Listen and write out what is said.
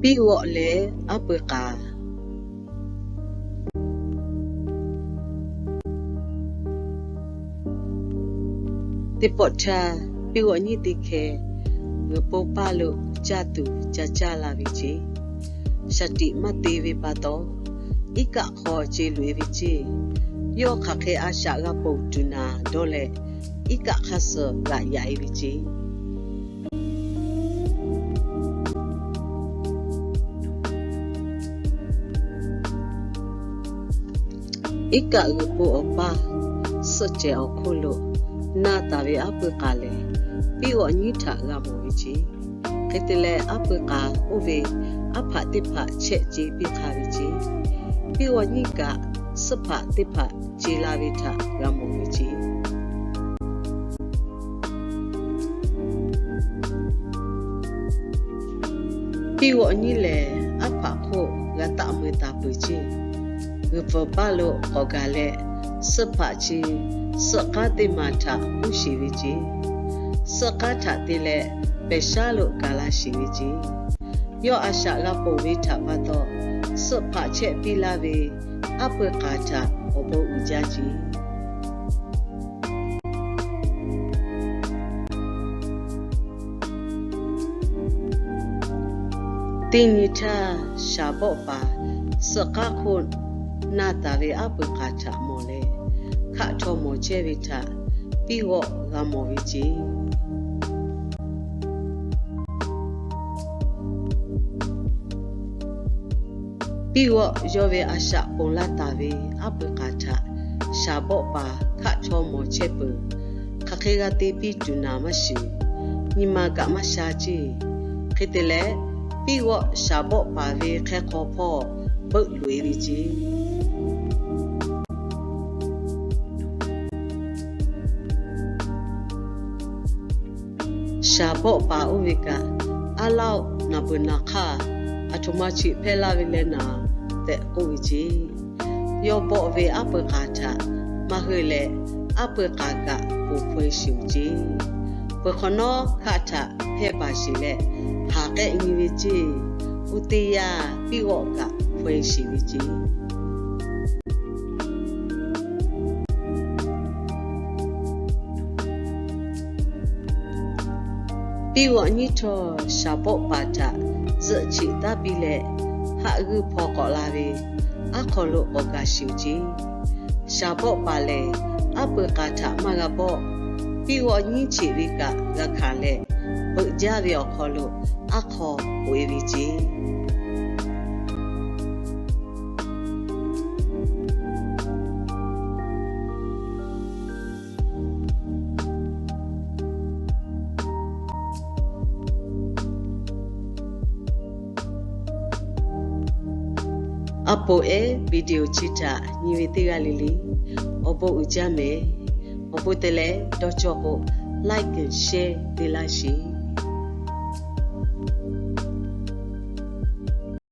Piˇ g'awˆ leh aˉ pui k'aˍ. Teˇ pawˆ htaˇ, piˇ g'awˆ nyiˉ teˇ hkeh g'uiˬ po paˇ lo caˇ tuˬ ca caˇ la ve ceˇ. Shaˍ tiꞈ maˇ te ve pa taw, iˉ kaˆ hk'aw ce loꞈ-e ve ceˇ. Yawˇ hk'aˬ hk'e a shaꞈ g'a ponˬ tuˬ naˍ dawˇ leh, iˉ kaˆ hk'aˇ suh g'aꞈ yaꞈ-e ve ceˇ. Iˉ kaˆ g'uiˬ po awˬ paˇ suhˆ cehˬ awˬ hk'oˆ lo naˇ taˍ ve aˉ pui k'aˍ lehˬ, piˇ g'awˆ nyiˉ htaꞈ g'a mawˬ ve ceˇ. Hk'e te leh, aˉ pui k'aˍ oˇ ve aˉ hpaꞈ teˇ hpaˍ chehˆ ce piˇ hk'a ve ceˇ. Piˇ g'awˆ nyiˉ kaꞈ suhˆ hpaꞈ teˇ hpaˍ ce la ve htaꞈ g'a mawˬ ve ceˇ. Piˇ g'awˆ nyiˉ lehˬ, aˉ hpaꞈ hk'oˆ g'a taˆ mui taˍ peuˬ ceˇ. G'uiˬ pfuhˍ paˇ lo k'awꞈ gaˬ leh, suhˆ hpaꞈ chi suhˆ k'aˉ teˇ ma htaꞈ uˉ sheˍ ve ceˇ. Suhˆ k'aˉ htaꞈ te leh, pehˬ shaˉ lo gaˬ la sheˍ ve ceˇ. Yawˇ a shaꞈ g'a ponˬ ve htaꞈ pa taw, suhˆ hpaꞈ chehˆ piˇ laˇ ve aˉ pui k'aˍ htaꞈ awˬ bon uiˍ jaˇ ceˇ. Teˇ nyi htaˇ, shaˍ bawˆ paˍ suhˆ k'aˉ hk'oˆ naˇ taˍ ve aˉ pui k'aˍ htaꞈ mawˬ leh, hkaˆ htaw mawˬ chehˇ ve htaꞈ piˇ g'awˆ g'a mawˬ ve ceˇ. Piˇ g'awˆ yawˇ ve a shaꞈ ponˬ laˇ taˍ ve aˉ pui k'aˍ htaꞈ shaˍ bawˆ paˍ hkaˆ htaw mawˬ chehˇ peuˬ. Hk'aˬ hk'e g'a te piˇ tuˬ naˍ maˇ shiˍ. Nyi ma kaꞈ maˇ sha ceˇ. Hk'e te leh, piˇ g'awˆ shaˍ bawˆ paˍ ve hk'e hk'aw hpawˇ beuˆ loꞈ-e ve ceˇ. Shaˍ bawˆ paˍ oˇ ve kaꞈ, Aˉ laˇ-oˬ, naˬ beuˬ naˬ hk'aˇ aˬ htoꞈ ma cheꞈ hpehˇ laˇ ve leh naˍ tehꞈ k'oˆ ve ceˇ. Yawˇ bawˆ ve aˉ pui k'aˍ htaꞈ maˇ heuˆ leh, aˉ pui k'aˍ kaꞈ poˬ hpaw-e sheˍ-oˬ ceˇ. Peuˬ hk'awꞈ nawˉ hkaˆ htaꞈ hpehˇ baˬ sheˍ leh, haˍ k'ehˆ nyi ve ceˇ. Oˇ teˇ yanˇ, piˇ g'awˆ kaꞈ hpaw-e sheˍ ve ceˇ. Piˇ g'awˆ nyiˉ htawˇ, shaˍ bawˆ paˍ htaꞈ zuhꞈ cheꞈ taˉ piˇ leh, haˆ g'uiˇ hpaw k'awꞈ la ve aˉ hk'aw lo k'awꞈ gaˬ sheˍ-oˬ ceˇ. Shaˍ bawˆ paˍ lehˬ, aˉ pui k'aˍ htaꞈ maˇ g'a bawˆ. Piˇ g'awˆ nyiˉ cheꞈ ve kaꞈ g'a hkanˍ leh, beuꞈ jaˇ ve awˬ hk'aw lo aˉ hk'aw k'oꞈ-e ve ceˇ. A poˍ ehˉ video chi htaꞈ nyi ve teˇ g'aˇ le le, awˬ bon uiˍ jaˇ mehˍ. Awˬ bon te leh dawˇ cawˇ k'o, like and share te laˇ sheˍ.